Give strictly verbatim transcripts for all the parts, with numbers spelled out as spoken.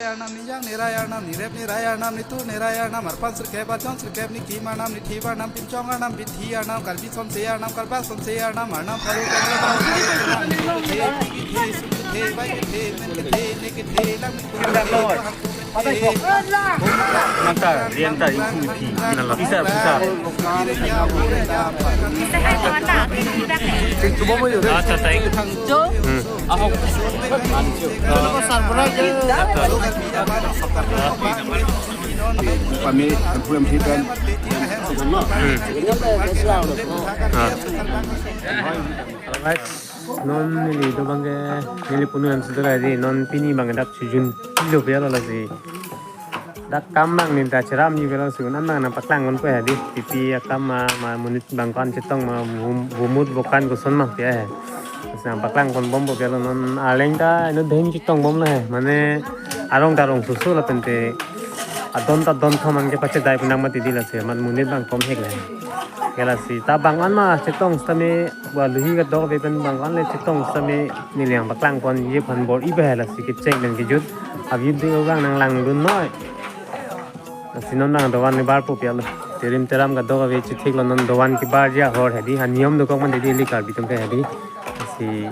Arnam, Nijang Nirai Arnam, Nirep Nirai Arnam, Nitur Nirai Arnam, Arpan Sirkep, Arjon Sirkep, Nikim Arnam, Nithip Arnam, Pinchong Arnam, Bithi Arnam, Karbi Sonse Arnam, Karbak Sonse Arnam, Arnam Pharuk Arnam, Arnam Kethe, Kethe, Sum Kethe, Bai Kethe, Men Kethe, Ne Kethe, Lang Kethe, Mata, rian ta ingku ipi. Nalo. Bisa, bisa. Bisa hai, teman, tak? Acha, tai. Jo. Hmm. Ahok. Pami, pulang hitan. Hmm. Ah. Alright. Non neli do abang ke, neli punu an sudah di, non pini abang dak sujun kilo biar lasi. Dak kam abang ni dak cheram ni biar lasi, non abang nangpaklang kon po ya di, pipi akam ma, ma monit abang ko-an chetong ma, bum-, bumut bokan koson ma pi ya. Terus nangpaklang kon bom po biar non arleng ta, ino deng chetong bom la he. Mane arong ta arong susu lapen te adon ta adon thaman ke pachedai pu nang mati di lasi, man monit abang kom hek la he. Ke lasi ta abang an ma chetong sitame, ba luhi kadokave pen abang an le chetong sitame neli nangpaklang pon ye aphan bor-i ba he lasi kecheng pen kejut. Abi de abang nanglangdun noi. Lasi non abang dovan ni bar po pi ya lo. Terim teram kadokave chethek lo, non dovan kebarji ahor he di. Ha niyom dokok mati di ili Karbi atum ke he di. Lasi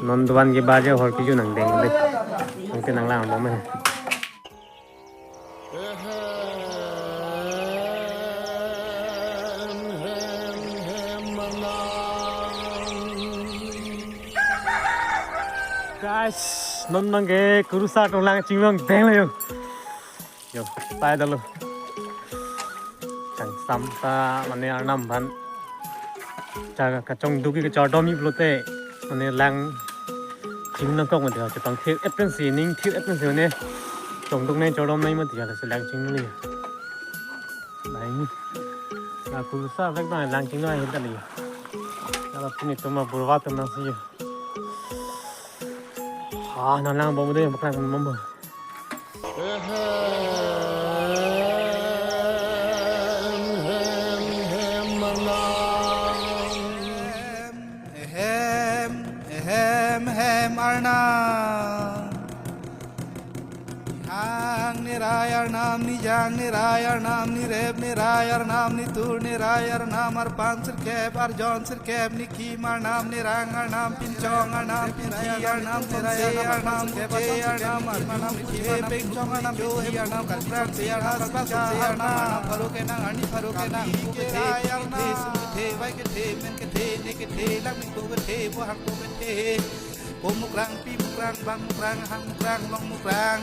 non dovan kebarji ahor kejun nangdeng de. Anke nanglang bom he. Guys, non abang ke kurusar atum lang chinglong deng lo yo. Yo, pai dalo. Kangsam ta mane arnam aphan. Cha kachongduk kachardom-i pulote mane lang chingnangkok mati, chepangthir-et pensi, ningthir-et pensi mane chongduk nai chardom nai mati, lasi lang chingnangli. Laini. Na kurusar vek abang lang chingnang ahin ta li. Kalau pini tuma burwa tuma si. Ah, nanglang bom de, paklang bom. Ahem, ahem, ahem, Arnam. Nihang Nirai Arnam, Nijang Nirai Arnam, Nirep Nirai Arnam, Nitur Nirai Arnam, Arpan Sirkep, Arjon Sirkep, Nikim Arnam, Nirang Arnam, Pinchong Arnam, Pinthi Arnam, Sonse Arnam, Kuche Arnam, Arnam Nikim Arnam, Pinchong Arnam, Pinthi Arnam, Karbi Sonse Arnam, Karbi Sonse Arnam, Arnam Pharuk Enang, Arni Pharuk Enang, Nirai Arnam, Sum Kethe, Bai Kethe, Men Kethe, Ne Kethe, Lang Mingko Kethe, Bohang Ko Kethe, Ko Mukrang, Pi Mukrang, Bang Mukrang, Hang Mukrang, Long Mukrang,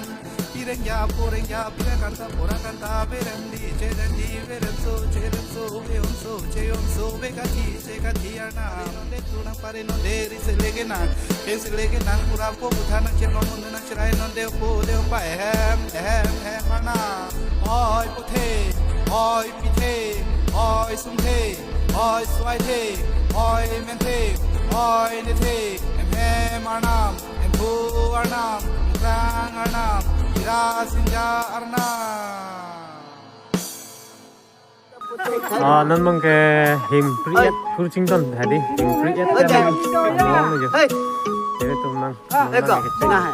Pi Rengja, Po Rengja, Pi Rakanta, Po Rakanta, Beremdi, Cheremdi, Beremso, Cheremso, Beonso, Cheonso, Bekathi, Chekathi Arnam, non de tu nang pare non de ri se leke nang, ke se leke nang pura po butha nang chen non mun nang cherai non de po de pa ahem, ahem, ahem Arnam. Oi Puthe, oi Pithe, oi Sungthe, oi Suaithe, oi Menthe, oi Nethe, ahem, ahem Arnam, ahem Phu Arnam, Mukrang Arnam, Ira Sinja Arnam. Ah, non abang ke him priet kurching ton hadi, him priet kan abang lo jo. Hei. Jadi tu mang, ah, mang eko, lagi cek. Nah.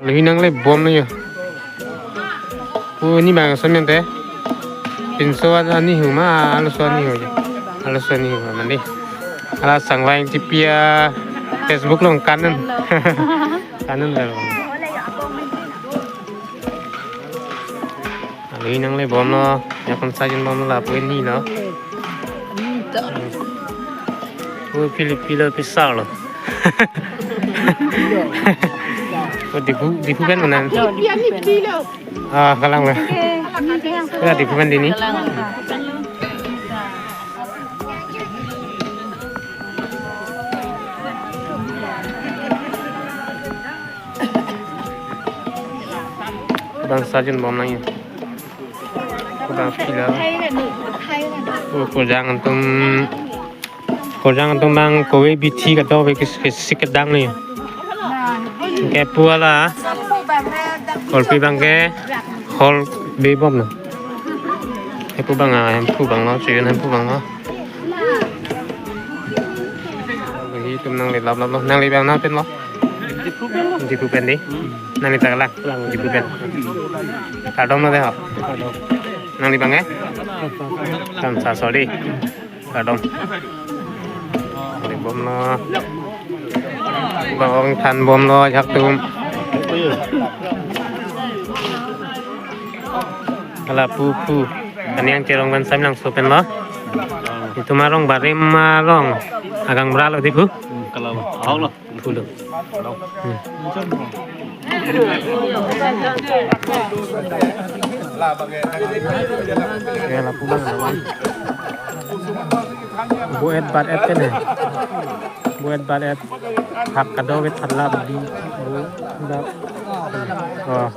Lo hinang le bom lo yo. Pu ni bang son mente. Pinso an ani hu ma, arloso ani hu. Arloso ani hu ma mandi. Hala Sangvai Ingtipi a Facebook along kanun. Kanun lo. Alohi nanglebomlo, nyakom sajun bomlo lapu ini lo. O Philippine lo, pisar lo. O Diphu, Diphu pen mana? Ah, kalang lo. Ya, Diphu pen dini. Bang sajun bom nangji. Bang pila. O, kurjang atum, kurjang atum bang kove bithi kadokave kis-, kis-, sik kedang ni. Kepu hala. Hall pi bang ke hall bebom lo. Kepu bang, ah, hemphu bang lo, chojun hemphu bang lo. Hitum nangle laplap lo, nangle bang nang pen lo. Diphu pen di. Nangle ta kalang, Diphu pen. Kardom lo dei ho. Nangle bang eh? Kam sa sorry. Kardom. Nanglebomlo. Bang ong thanbomlo ajak atum. Hala pu pu. Kaniang Terong pen Samelangso pen lo. Itum arong barim arong. Agang bra lo Diphu. Kalau. Ahok lo. Phu lo. Hmm. Ya, lapu bang, lapu. Bo et bat et pen he. Bo et bat et. Hak kadokave tharla di. Bo, da. Oh.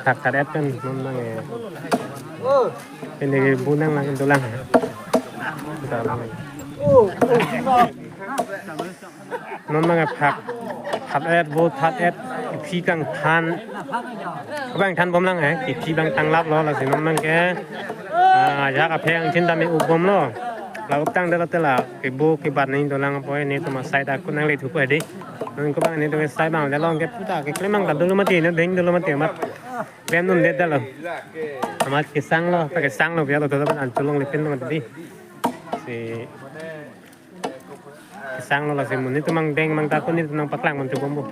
Hak kat et pen non bang eh. Pen dei bo nanglang dolang. Dolang. Non bang eh phak that et, bo that et, kithi kangthan. Bang thanbomlang eh, kithi bang tanglaplo, lasi non bang ke, ah, ajak apheng chin dam me-ok bomlo. La up tangdetlo te la, ke bo ke bat nangji dolang apot netum asai ta kun nangle thupo dei. Non ko bang netum asai bang, la long ke puta keklem bang ta dolo mati, ne deng dolo mati amat. Klem nundetlo. Amat kesang lo, ta kesang lo, biar lo to ban anchot longle pen lo mati dei. Si kesang lo, lasi monit atum mang deng mang ta kun netum nangpaklang man chubompo.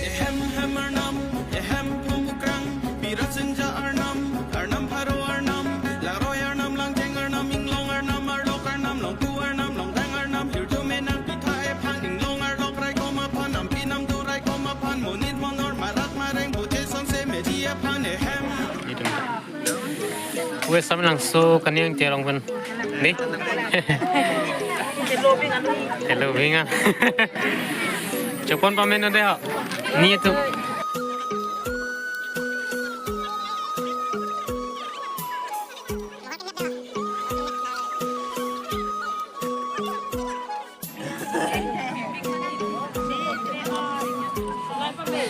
Ehem hem arnam, ehem phongkrang, pira senja arnam, arnam pharo arnam, langroi arnam, langjeng arnam, inglong arnam, arlok arnam, longku arnam, longdang arnam, hirjume nangpitha ephan, inglong arlok raikom aphan, nampi namdu raikom aphan, monit monor marat mareng boche songse meji aphan, ehem. Pu Samelangso Kaniang Terong pen. Ni? Hello, bingan. Chopon pameno dei ho. Ni tu.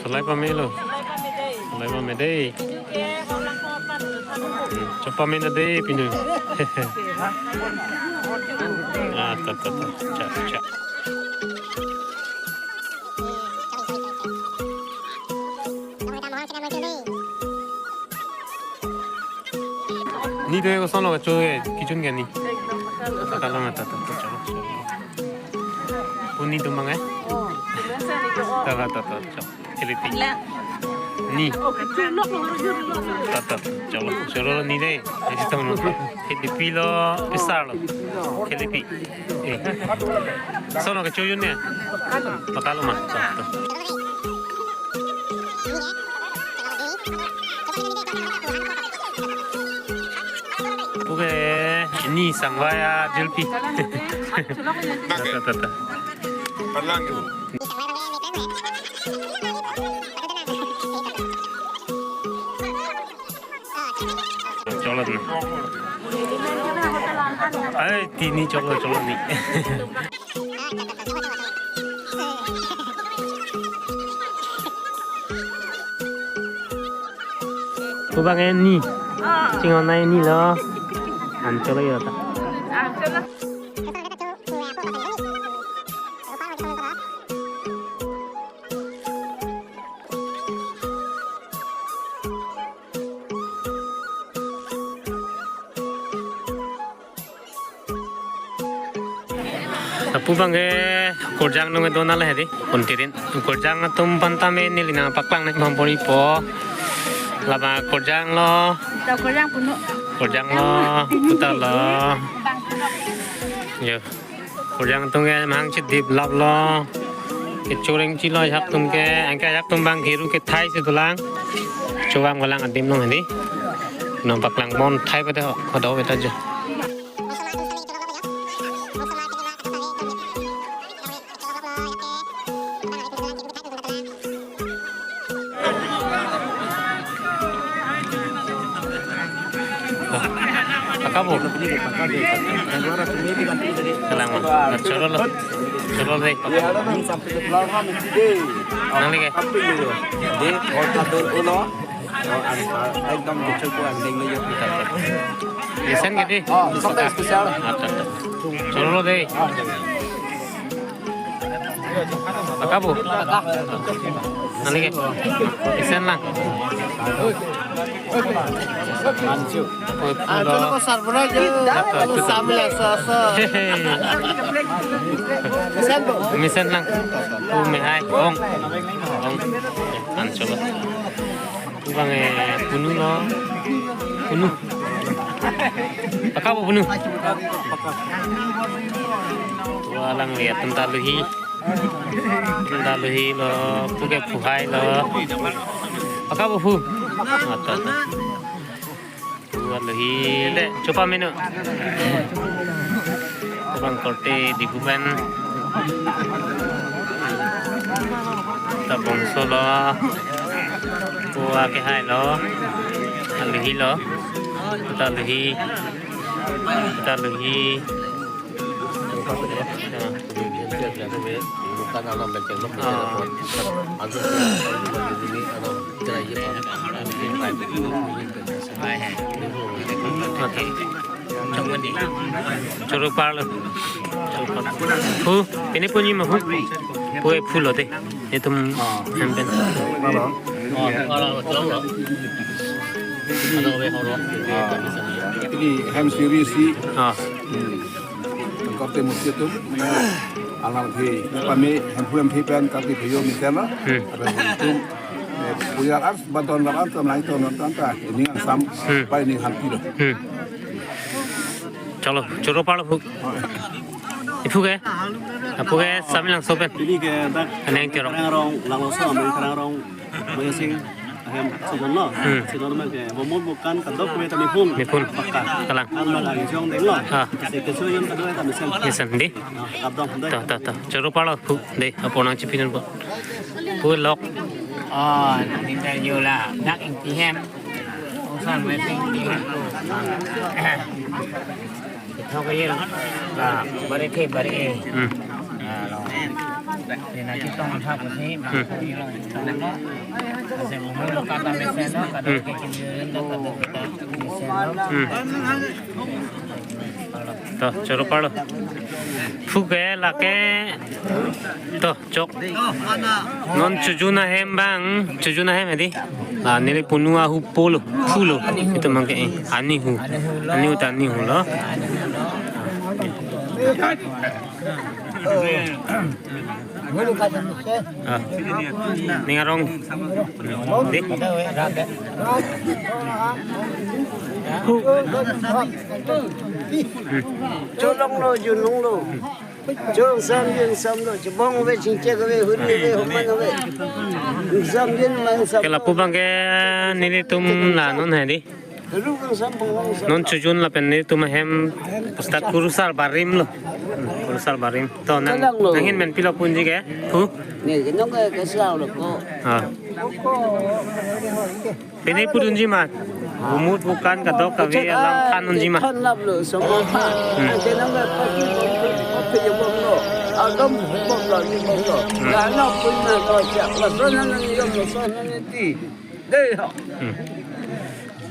Solai pamelo. Solai pame dei. Hmm, chopamena dei pinu. Ah, ta, ta, ta. Cha, cha. Ni dei, koson lo kacho ke, kechun ke ni. Pakalo ma, ta, ta, ta, chalo, chalo. Pu ni atum bang eh? Ta, ta, ta, ta, chalo. Khelepi. Ni. Ta, ta, ta, chalo. Chalo ni dei. Isi tong lo. Khelepi lo, pisar lo. Khelepi. Eh. Koson lo kacho jun ne? Pakalo ma. Ta, ta. Pu ke ni Sangvai a jilpi. Ta, ta, ta, ta. Parlang gitu. Choklo na. Ai, ti ni choklo, choklo ni. Pu bang eh ni. Oh. Chinghon nai ni lo. Anchot lo yo ta. Anchot lo. Lapu abangke Korjang nung dona le hedi. Kuntirin Korjang atum aphan tame neli nangpaklang nang bang pori po. Lama Korjang lo. Dak Korjang puno. Korjang lo. Puta lo. Yo. Korjang atum ke mahang chit dip lap lo. Kechoreng chilo ajahak atum ke. Anke ajahak atum abang kiru kethai si dolang. Chobang balang adim nung hedi. Nangpaklang bon thai pate ho. Kado pate jo. Pakabo. Kalang ma. Choro lo. Choro dei. Nang lagi. Ekdom lucu ko, anding lucu. Isen ke dei? Oh, something special. Acha, acha. Choro dei. Pakabo. Nang lagi. Isen lang. Oi, pulo. Acha, acha. Sambil so, so. Mesen lang. Pu mehai. Ong. Ong. An choba. Pu abang, eh, punu lo. Punu. Pakabo punu. Tua lang lihat tenta luhi. Tenta luhi lo, pu ke pu hai lo. Pakabo pu. Ato, ato. Tua luhi. Dek, chopa menu. Abang korte di buban. Ta bongso lo. Pu ke hai lo. Aluhi lo. Ta luhi. Ta luhi. Choro parlo. Pu, pini punji ma pu. Pu e pu lo dei. Itum hem pen. Ini hem series si. Ah. Korte musi atum. Alang thi, pame, hem pu hem thi pen, kati phe yo miten na. Hmm. Ada itum, eh, punya ars, badon laran, tam nai ton, ton, ta. Ini angsam, Hmm. pa ini hampi lo. Hmm. Chalo, choro parlo pu. Pu ke? Pu ke, sambil langsung pen. Ini ke dak. Aneng tirok. Karang Rong, langsung ambil Karang Rong. Maya sing ahem sejon lo. Hmm. Sejon lo ke bomul bukan kadok kue tami pun. Ni pun. Paka. Kalang. Kan lo lagi jong deng lo. Ah. Si kesuyan kadok tami sen. Ni sen dei. Ah, kadok dei. Toh, toh, toh. Choro parlo pu dei. Apo nangchipinun po. Pu lok. Oh, nang interview la. Dak ingti hem. Ongsan waiting ingti hem. Ithok ayer, ah, bare the bare. Hmm. Ah, lo. Ina kitong thap si, Hmm. Ase mumul kata mesen lo, kata Hmm. ke kindirin lo, kata kita mesen lo. Hmm. Toh, choro parlo. Pu ke lake. Toh. Chok. Non chojun ahem abang, chojun ahem hedi. Ah, neli punu ahu pulo, pulo. Itum abangke, eh, anihu. Anihu ta anihu lo. Ah. Ning arong. Dei. Cholong lo, junung lo. Chong sam jin sam lo, chibong ave, chingchek ave, huri ave, human ave. Sam jin man sam. Ke lapu abangke nelitum la non hedi. Ruk sam bong sam. Non chojun lapen nelitum ahem pusat kurusar barim lo. Kurusar barim. Toh nang, Kalang lo. Nanghin men pilo punji ke? Pu? Ne, ke nong ke, ke sal lo ko. Ah. Pini pudunji ma. Umut bukan kadok kave alam than unji ma. Than lap lo, semua than. Hmm. Anke nang pagi bom, pagi bom lo. Agam bom lo, ni bom lo. Hmm. Lana pun na ko siap. Lason na ni yom, lason na ni ti. Dei ho. Hmm.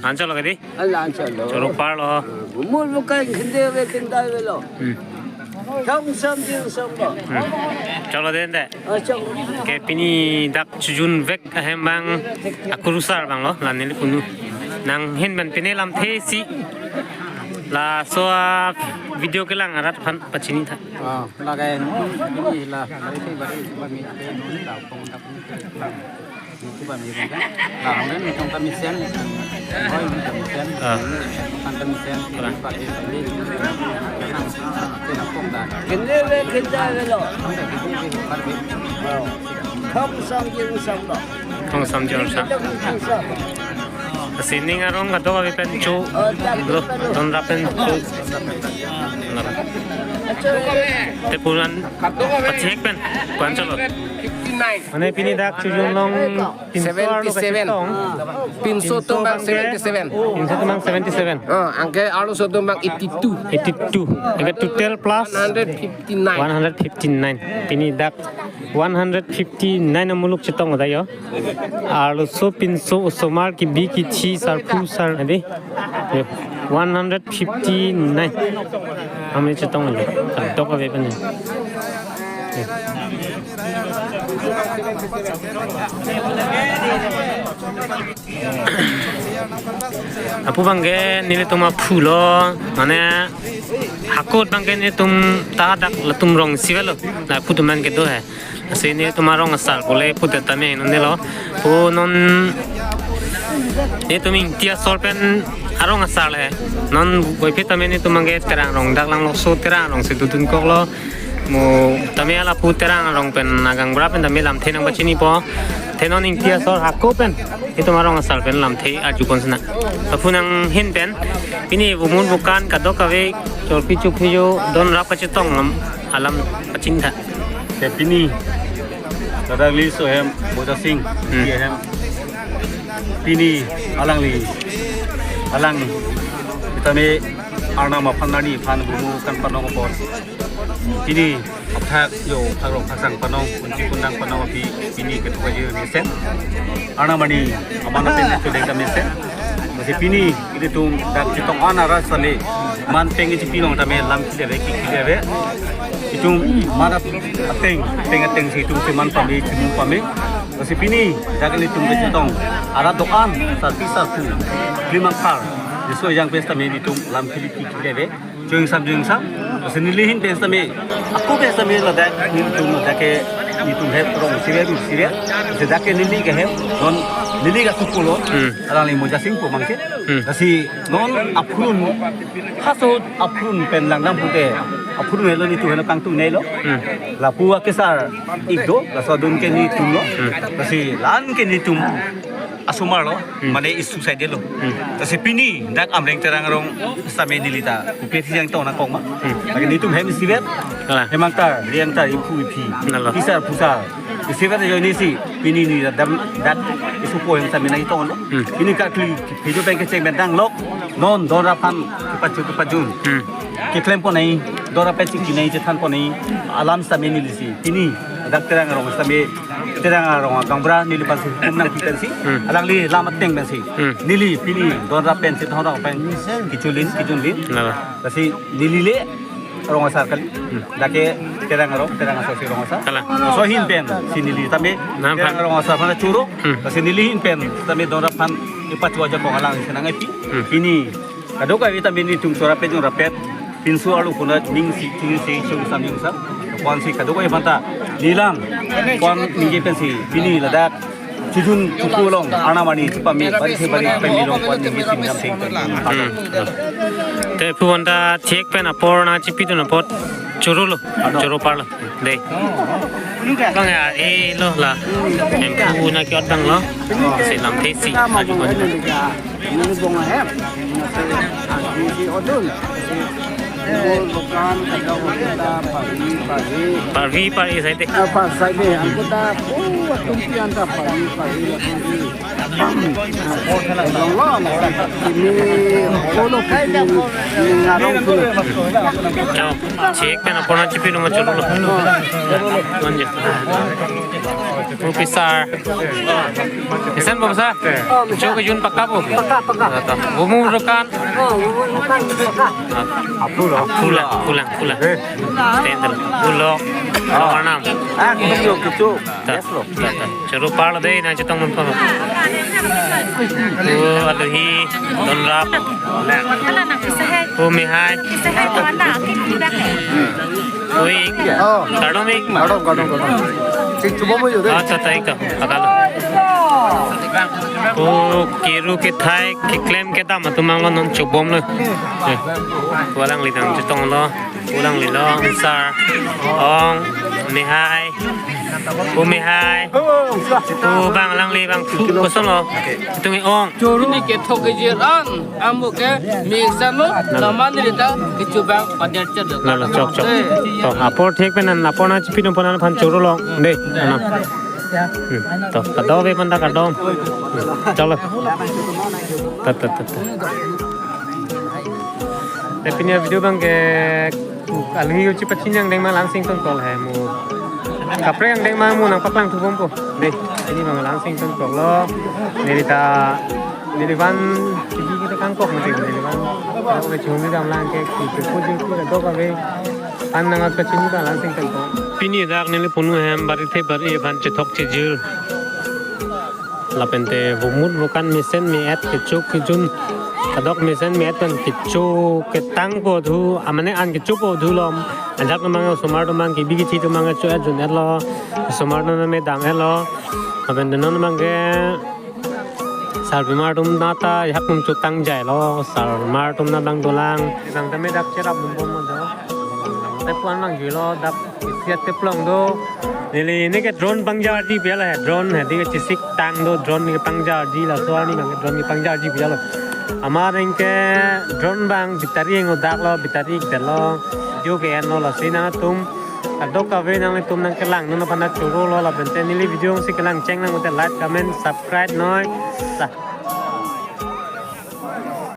Anchot lo ke dei? Ala anchot lo. Choro parlo. Umut bukan khende ave, khende ave lo. Hmm. Thong sam jin sam lo. Hmm. Chalo dei ante. Ah, chong. Ke pini dak chojun vek ahem abang akurusar abang lo, la neli punu. Nanghin men pini lamthe si. Laso a-video kelang arat aphan pachini tha. Ah, lake nung ini la, lake si bari si bami, nung la pong tak. Nung si bami kan. La, hongren nung tong kami sen, hoi nung kami sen, Ah. nung tong kami sen, Kalang. Bari, bari, nang, nang, nang, pong dah. Kende le kende le lo. Thom sam jing sam lo. Thom sam jing sam. Thom sam. Sining arong kadokave pen cho. Oh, tak, lo, tak, tak. Donrap pen cho. Te puran pachek pen. Kuan cholo. Mane pini dak chojun long pinso arlo Seventy-seven. kachetong. Pinso atum abang seventy-seven. Pinso atum abang seventy-seven. Ah, anke arloso atum abang eighty-two. Eighty-two. Anke total plus One hundred fifty-nine. One hundred fifty-nine. Pini dak one hundred fifty-nine amuluk chetong ada yo. Arloso pinso osomar kebi kethi sarpo sar adi. Yo, one hundred fifty-nine. Kami chetong aja. Kadokave pen. Yo. Lapu abangke nelitum aphu lo, mane hako abangke nelitum ta dak latum rong isi avelo. La aphu atum abangke do he. Lasi nelitum arong asar pule aphu ta tame non nelo. Pu non nelitum Ingti asor pen arong asar le. Non voiphit tame nelitum abangke Terang arong dak langloso Terang arong si dodun koklo. Mo tame lapu Terang arong pen agang bra pen tame lamthe nangpachinipo. Te non Ingti asor hako pen itum arong asar pen lamthe arjupon sina. Lapu nanghin pen pini bumun bukan kadokave chorpi chophi yo donrap kachetong alam, alam pachini tha. Te pini ladak neliso ahem Moja Sing Hmm. ahem. Pini alangli, alang tame Arnam aphan arni aphan bumu kan panong apor. Pini apthak yo apthak rong apthak sang panong, kunci kundang panong api pini ketuk aji mesen. Arnam arni aman apen chudeng kami mesen. Lasi pini ilitum dak chetong an arat sale man peng ichipi long tame lam khile ave, ki khile ave. Itum man ateng, ateng ateng si itum cheman pame, chimung pame. Lasi pini dak ilitum kachetong arat do-an, sarpi sarpo, klimang kar. Laso ajang pen tame itum lam khile, ki khile ave. Jung sam jung sam. Lasi neli ahin pen tame, ako pen tame ladak nelitum ladak ke nelitum ahem rong isi ave, isi ave. Lasi dak ke neli ke ahem, non neli ke sukulo. Hmm. Alangli Moja Sing pu abangke. Hmm. Lasi non aphurun, haso aphurun pen langdam pute, aphurun helo nelitum helo kangtung nelo. Hmm. Lapu akesar ik do, laso adun ke nelitum lo. Hmm. Lasi la-an ke nelitum asomar lo, Hmm. mane isu sai det lo. Hmm. Lasi pini dak Amreng Terang arong same neli ta kopi athijang tong nangkok ma. Hmm. Lake nelitum ahem isi ave. Kalang. Hem angtar, ri angtar, iphu iphi. Nalo. Isar phusar. Isi ave ajoine si pini neli dak, dak isupo ahem same nangtong lo. Hmm. Pini karkli video pen kecheng pen dang lok. Non donrap aphan kepachun kepachun. Hmm. Keklem pon nai, donrap pen chiki nai, chethan pon nai, alam same neli si. Pini dak Terang arong same, Terang arong agang bra neli aphan si hukum nangpi pensi. Hmm. Alangli lam ateng pensi. Hmm. Neli pini donrap pen, chethan rong pen, kechulin, kechulin. Nalo. Lasi neli le rong asar kali. Hmm. Dak ke Terang arong, Terang asar si rong asar. Kalang. Laso ahin pen si neli tame Nang Terang phan. arong asar aphan choro. Hmm. Lasi neli ahin pen tame donrap aphan ipachu ajakong alang si nang-epi. Hmm. Pini kadokave tame nelitum chorapet jongrapet, pinso arlo kuna ning si, ning si, jung sam jung sam. Pon si kadokave aphanta neli lam pon ningje pensi pini ladak chojun choko along Arnam arni chepame, bari se bari pame along pon ningje si nang si. Hmm. Te pu aphanta thek pen apor nangchipidun apot choro lo, choro parlo. Dei. Bang ya, eh, lo la. Hemphu nangke-ot abang lo. Si lamthe si, arjupon. Ini bong ahem. Ini si odun. Ini dukan, ada hotel, pari, pari. Pari, pari, sai dei. Apa sai dei? Aku tak, oh, atum pian tak pari, pari, pari. Ini polo piti ngarong tu. Chao, chek pen apor nangchipidun ma choro lo. Lanjut. Rupi sar. Isan bo sa? Cho kejun paka bo? Paka, paka. Bumu dukan. Oh, bumu dukan paka. Ah. Pulang, pulang, pulang. Stand dulu. Ulok, ulok anam. Ah, kutuk, kutuk. Ta, ta, ta. Choro parlo dei, nangchetong manpo. O alohi, donrap. O mehai. O ik. Oh. Kardom ik. Kardom, kardom. Chik chubom yo dei. Ah, ta, ta, ik ta. Akal. O kiru kethai, keklem kedam atum abang non chubomlo. Eh. Alangli nangchetonglo. Alanglilo, ansar, ong, mehai, o mehai, o bang alangli bang thu kosonlo, itum ong. Choro ni kethok kejir an, amo ke mingsan lo, naman neli ta kechubang pader chet lo. Lalo, chok, chok. Eh. To, apor thek pen an, apor nangchipidun pon an aphan chorolong dei, anam. Hmm. To, kado ave panda kado. Hmm. Chalo. Ta, ta, ta, ta. Te pini avideo abang ke alohi uchi pachin angdeng ma langsing tonkok he mo. Kaprek angdeng ma mo nangpaklang thubompo. Dei, pini abang langsing tonkoklo. Neli ta, neli van T V kita kangkok mati neli van. Oke, chumi dam lang ke ki pe puji ki dok ave. An nang at pachin abang langsing tonkok. Pini dak neli punu hem bari the bari van chethok chejir. Lapente vomut vokan mesen me-et kecho kejun. Kadok mesen me-et pen kecho ketang ko dhu, amane an kecho ko dhu lom. Ajak namang osomar atum abang kebi kethi atum abang kecho et jun etlo. Osomar atum me dam etlo. Lapente non abang ke sarpimar atum nata yak nung chotang jailo. Sarmar atum nat abang dolang. Abang tame dak cherapdunbom do. Te puan abang juilo dak isiat te plong do. Neli ne ke drone pangjarji pi alo he, drone he, dei ke chesik tang do, drone ne pangjarji laso arni abang ke drone ne pangjarji pi alo. Amar anke drone abang battery ngo daklo, battery ik detlo, video ke-enlo, lasi nangtum kadokave nanglitum nangkelangdun aphan chorolo, lapente neli video si kelang cheng nang te like, comment, subscribe noi. Ta.